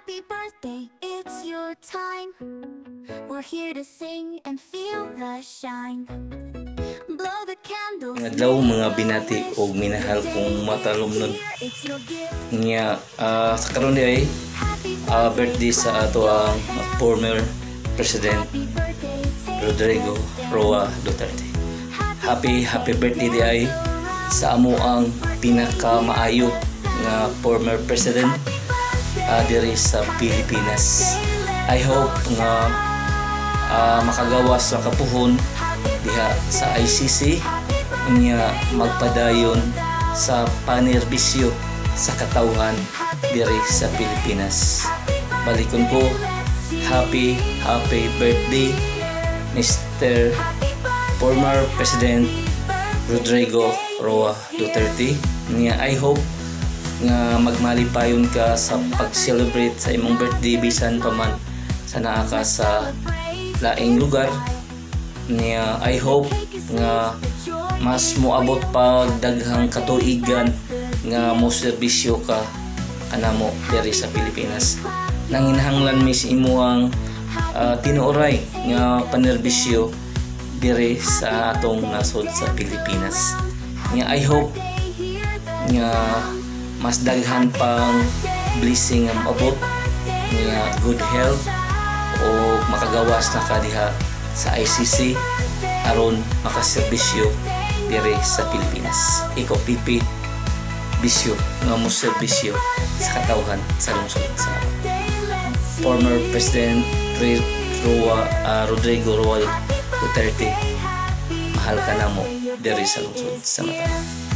Happy birthday, it's your time. We're here to sing and feel the shine. Blow the candles. Adlaw, mga binati og minahal kong matalomnon. It's your gift. Nya sa karon di ay Happy birthday sa ato ang former President Happy birthday, take Rodrigo Roa Duterte. Happy happy birthday di ay sa amo ang pinakamaayo nga former president diri sa Pilipinas. I hope nga makagawas sa kapuhon diha sa ICC, unya magpadayon sa panerbisyo sa katawhan diri sa Pilipinas. Balikon ko, happy happy birthday, Mr. former President Rodrigo Roa Duterte. Nya I hope nga magmalipayon ka sa pag-celebrate sa imong birthday bisan pa man sa naa ka sa laing lugar. Nya I hope nga mas moabot pag daghang katuigan nga mo serbisyo ka kanamo diri sa Pilipinas. Nanginahanglan mi sa imuhang tinuoray nga panerbisyo diri sa atong nasod sa Pilipinas. Nga I hope nga mas daghan pang blessing ang maabot nga good health o makagawas na ka diha sa ICC aron makaserbisyo diri sa Pilipinas. Ikaw pipi bisyo nga mo serbisyo sa katawhan sa lungsod sa former President Rodrigo Roa Duterte, mahal ka namo diri sa lungsod sa Matalam.